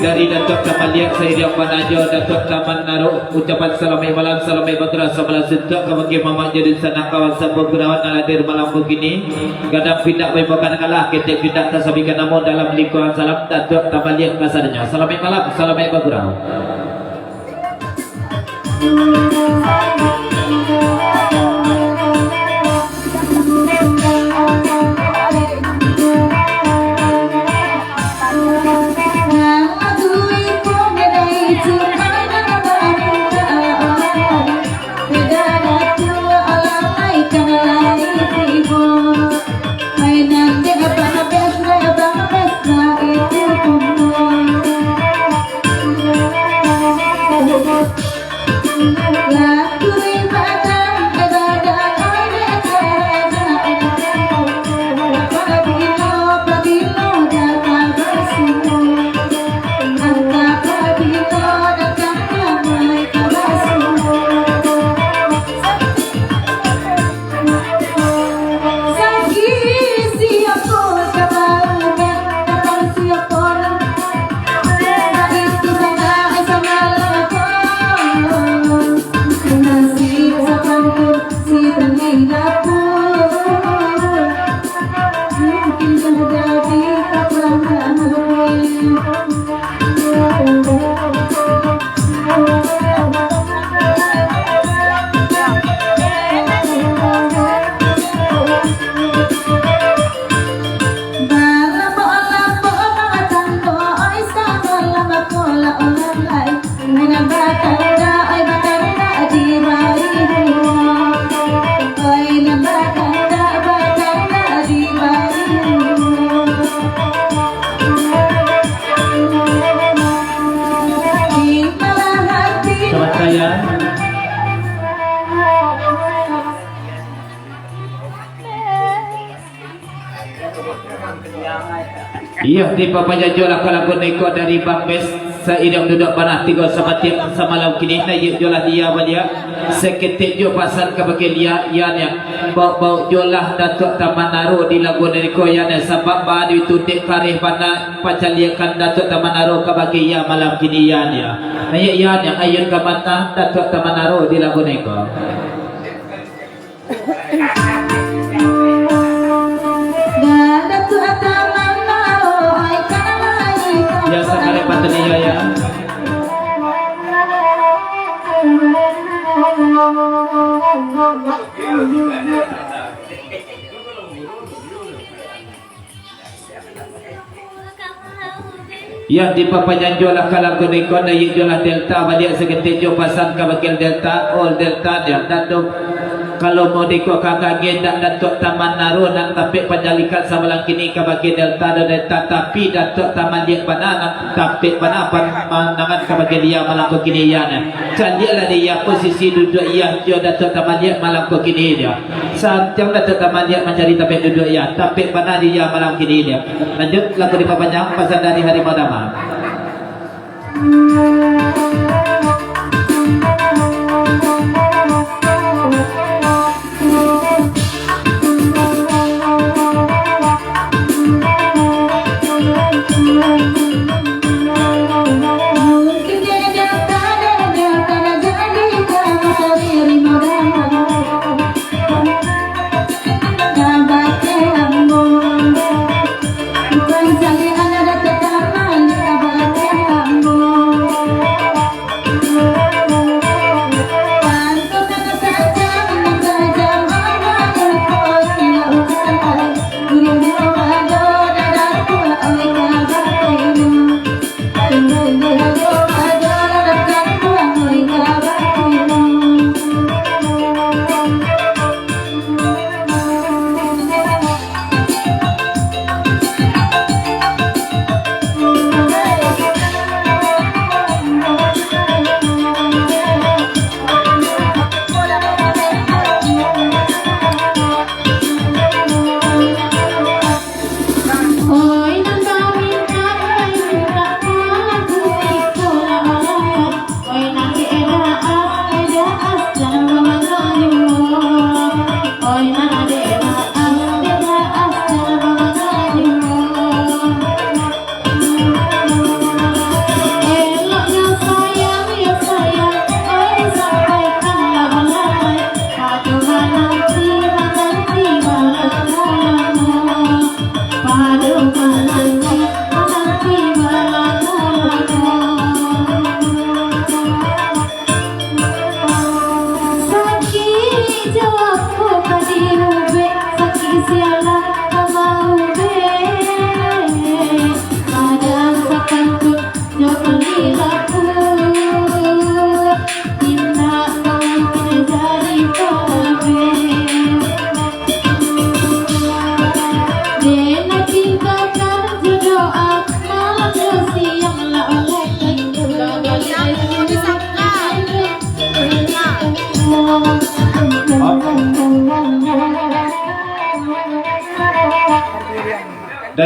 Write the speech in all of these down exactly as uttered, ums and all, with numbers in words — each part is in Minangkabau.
Dari Datuak Tamaliak sairiang bana jo Datuak Taman Naro, ucapan salamaik malam, salamaik bagurau, sabalah suntuak ka bagi mamak jo dunsanak kawan sapagurawan nan hadir malam ko kini. Gadang pindak baimbaukan kalah, ketek pindak tasabikan namo dalam lingkuang salam Datuak Tamaliak kasadonyo. Salamaik malam, salamaik bagurau. Selamat siang. Iyo, dipapajajolah ka lagu niko dari Bang Bes, sairiang duduak panah tigo sabatiak samalam kini, naiak jolah dia baliak, saketek jo pasan ka bagi lia, iya nyo, bauk-bauk jolah Datuak Taman Naro di lagu niko, iya nyo, sabab badu itu dek kareh bana pacaliakan Datuak Taman Naro ka bagi iya malam kini, iya nyo. Naiak iya nyo, ayun ka mata Datuak Taman Naro di lagu niko. Ya, sakali patut iyo, ya. Iyo, dipapajanjolah ka lagu niko, naiak jolah Delta, baliak saketek jo pasan ka bagi Delta, all Delta, Delta tu. Kalau mau niko ka kage dak Datuak Taman Naro, nan tapek panyalikan sabalah kini ka bagi Delta, do Delta, tapi Datuak Tamaliak bana, nan tapek bana pamandangan ka bagi dia malam ko kini, iya nyo. Caliaklah dia posisi duduak iya jo Datuak Tamaliak malam ko kini dia. Santiang Datuak Tamaliak mancari tapek duduak iya, tapek bana di iya malam kini dia. Lanjut, lagu dipapanjang, pasan dari Harimau Damang.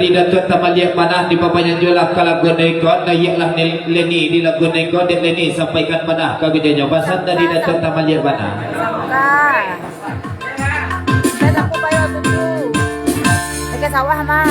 Dari Datuak Tamaliak Bana, dipapanjang juolah ka lagu nan iko, naiaklah Leni di lagu nan iko, dek Leni sampaikan bana ka gajanyo. Pasan dari Datuak Tamaliak Bana. Sangka. Kita tak payah tutu. Dekat sawah mah.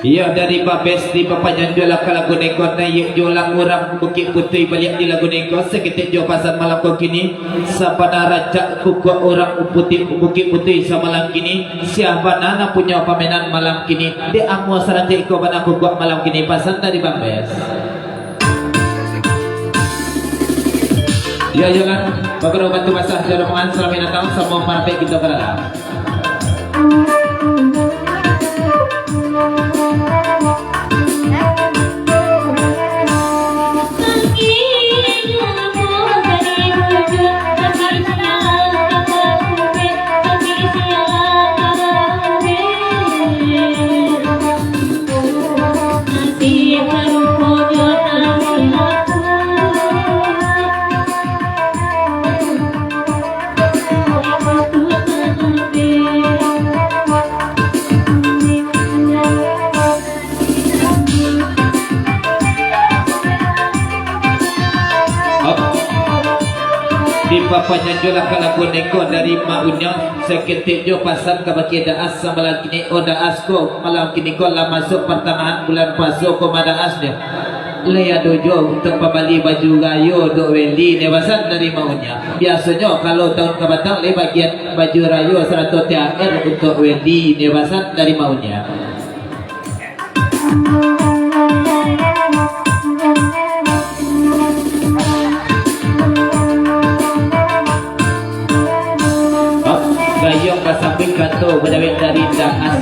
Iyo, dari Babes dipapanjang juolah ka lagu nan iko, naiak juolah urang Bukik Putuih baliak di lagu nan iko, saketek juo pasan malam ko kini, sabana rancak kukuak urang Putuih, Bukik Putuih samalam kini, sia bana nan punyo pamainan malam kini, dek amuah sarancak iko bana kukuak malam kini, pasan dari Babes. Yo, yo lah, baguru bantu basah, jo rombongan salamaik datang, samo marapek kito ka dalam. Dipapanjang juolah ka lagu nan iko dari Mak Unyang, saketek juo pasan kabake Daas samalam kini, oh Daas ko, malam kini ko lah masuak partangahan bulan puaso ko mah Daas nyo. Lai ado juo untuak pambali baju rayo dek Weli nyo, pasan dari Mak Unyang. Biasonyo kalau taun ka batang lai bagian baju rayo sarato T H R untuak Weli nyo, pasan dari Mak Unyang. Gayuang basambuik kato bajawek dari Daas.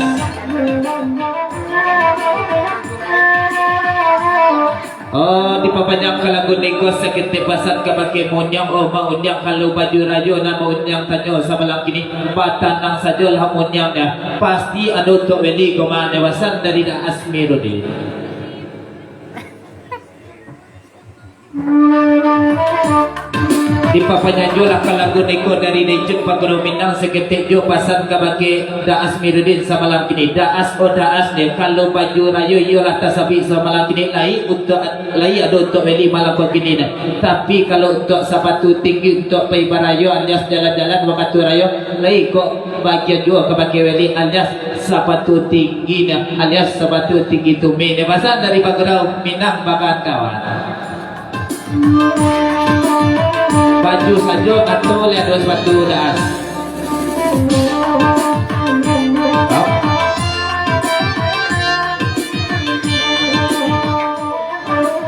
Oh, dipapanjang ka lagu nan iko, saketek pasan kabake Mak Unyang. Oh, Mak Unyang, kalau baju rayo nan Mak Unyang tanyo samalam kini, batanang sajolah Mak Unyang nyo. Pasti ado untuak Weli ko mah nyo, pasan dari Daas Mirudin. Dipapanjang juolah ka lagu nan iko dari Daicut Pagaro Minang, saketek juo pasan kabake Daas Mirudin samalam kini. Daas, oh Daas nyo, kalau baju rayo iyolah tasabik samalam kini, lai untuak, lai ado untuak Weli malam ko kini nyo. Tapi kalau untuak sapatu tinggi untuak pai barayo alias jalan-jalan wakatu rayo, lai kok bagian juo kabake Weli alias sapatu tinggi nyo, alias sapatu tinggi tumik nyo, pasan dari Pagaro Minang, kawan-kawan. Baju sajo atau lai ado sapatu Daas?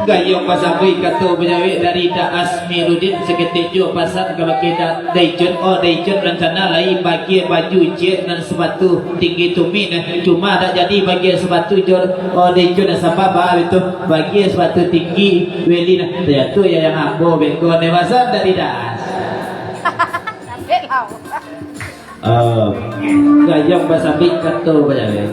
Gayuang basambuik kato bajawek dari Daas Mirudin, saketek juo pasan kabake Da-, Daicut. Oh, Daicut rancana lai bagian baju ciek nan sapatu tinggi tumik nyo. Cuma dak jadi bagian sapatu jo, oh, Daicut nyo, sabab baa itu bagian sapatu tinggi Weli nyo. Yo tu yo nan ambo beko nyo, pasan dari Daas. Sampai lah. Eh, gayuang basambuik kato bajawek.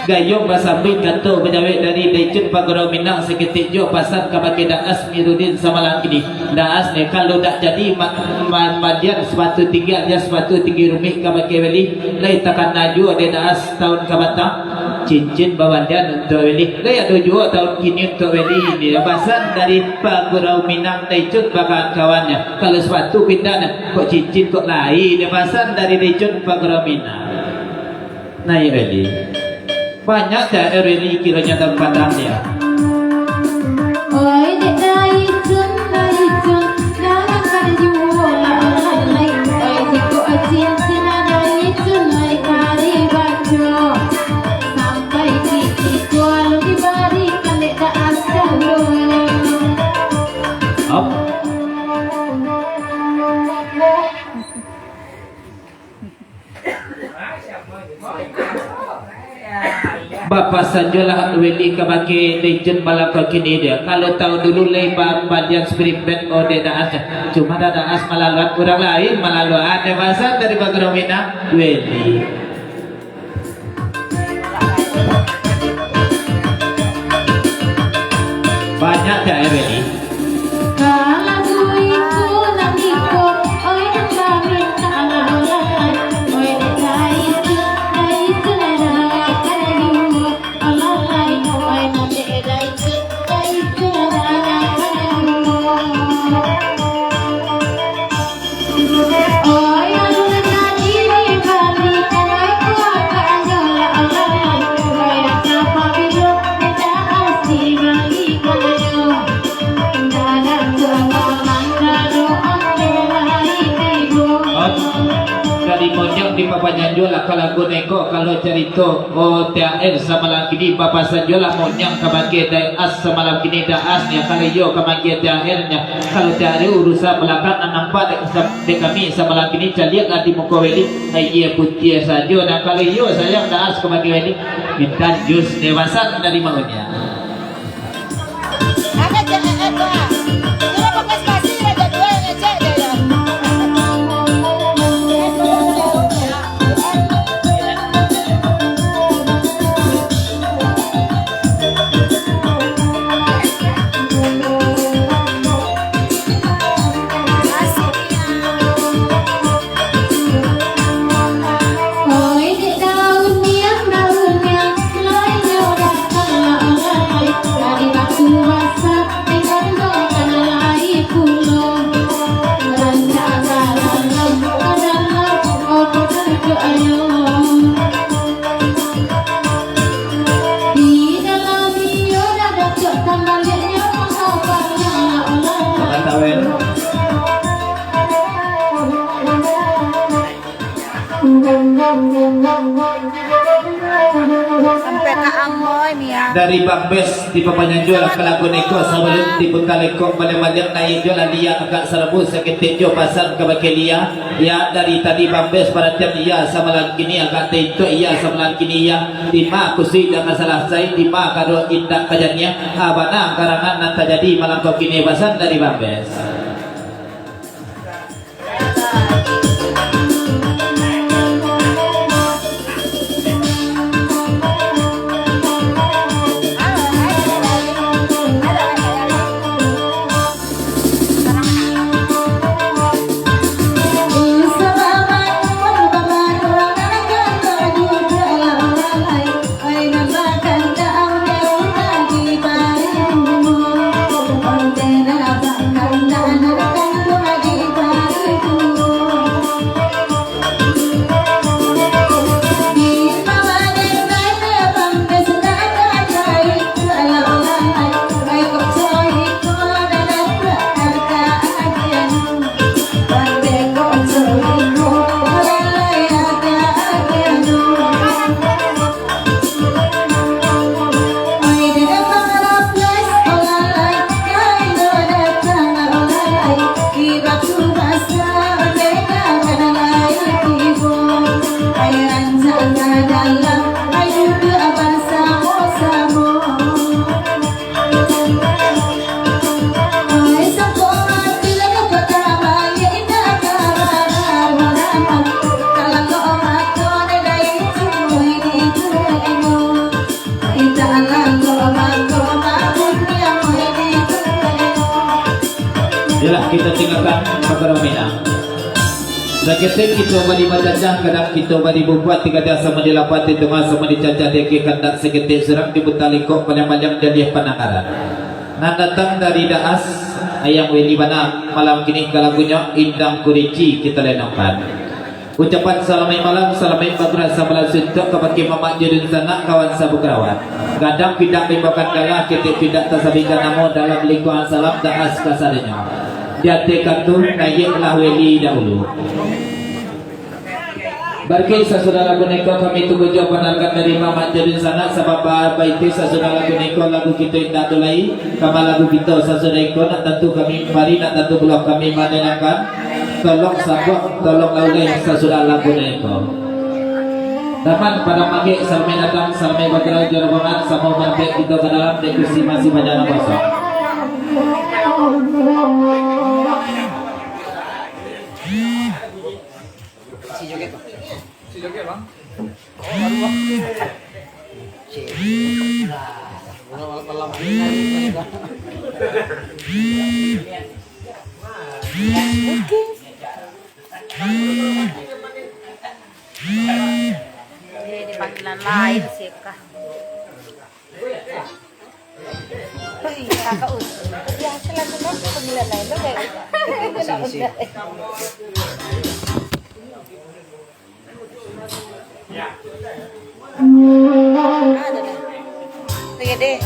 Gayuang basambuik kato bajawek dari Daichun Pagurau Minang, saketek juo pasan kabake Daas Mirudin Samalang Kini. Daas neh, kalau dak jadi ma-, ma-, mandian sapatu tinggi alias sapatu tinggi rumik kabake Weli, lai takana juo dek Daas taun ka batang. Cincin bawalian untuak Weli, lai ado juo taun kini untuak Weli. Iko pasan dari Pagurau Minang Daichun bakawan-kawannyo. Kalau sapatu pindah neh, kok cincin kok lai, iko pasan dari Daichun Pagurau Minang. Nah, iyo, Eli. Banyak THR Eli kironyo dalam padang dia. Oi, dek Daichun, Daichun, dalam kada juo lah orang lain. Oi, jikok cincin Daichun, oi, kari baco. Sampai sisi tua lu dibarikan dek Daas. Up. Bapasan juo lah Weli kabake Daichun Malangkau Kini dia. Kalau taun dulu lai ba-, balian spirit band ode Daas. Cuma Daas malaluan urang lain, malaluan iko pasan dari Pagurau Minang, Weli. Banyak THR Eli. Dari monyang di papanjang juo lah, kalau lagu neko, kalau carito, oh, THR Samalang Kini, bapasan juo lah monyang kabake Daas Samalang Kini, Daas nyo, kalau iyo kabake THR nyo. Kalau tiari urusan balakang nan nampak dek, dek kami Samalang Kini, caliaklah di muko Weli, aia putiah sajo. Nah, kalau iyo sayang Daas kabake Weli, mintak jus dewasan dari maunya. Sampai ka Amboi, Mia. Dari Bang Bes di papanjang juo lah kalau neko, sabalun diputa lekok baliak-baliak, naiak juo lah Lia agak sarabu, saketek juo pasan kabake Lia. Ya, dari tadi Bang Bes paratian Lia Samalang Kini agak taintok, Lia Samalang Kini, Lia. Dima kusuik dak ka salasai, dima karo indak ka janiah. Ah, bana karangan nan tajadi Malangkau Kini, pasan dari Bang Bes. Kita tinggalkan perkara Minang. Saketek kito bari batancah, kadang kito bari bubuak, tiga dah sama dilapat, di tangah sama dicacah, dek kandak saketek surang, diputa lingkok, malam-malam jaleh pandangaran. Nan datang dari Daas, ayang Weli bana, malam kini ka lagunyo, Indang Kurici kito lenongkan. Ucapan salamaik malam, salamaik bagerak sabalah suntuak kabake mamak jo dunsanak, kawan sabukarawan. Gadang pindak maimbaukan galah, ketek pindak tasabikkan namo, dalam lingkuangan salam Daas kasadonyo. Di ateh kantu, naiaklah Weli dahulu. Barkik sasudah lagu niko kami tunggu jo pandangaran dari mamak jo dunsanak, sabab ba-, baiti sasudah lagu niko lagu kito indak ado lai, kama lagu kito sasudah iko nak tantu kami pari, nak tantu pulo kami mananangkan. Tolong sabuak, tolong lauleh sasudah lagu niko. Daman Padang Mangek, salamaik datang, salamaik bagerak jo rombongan, samo marampek kito ka dalam, dek kursi masih banyak nan kosong. Si joget, Bang. Si joget, Bang. Oh, baru, Bang. Malam, malam, malam. Oke. Eh, di panggilan lain sih, Kak. Kakak Ucu. Biasalah, tu kan panggilan lain tu, kayak. Isi, isi. Oke deh.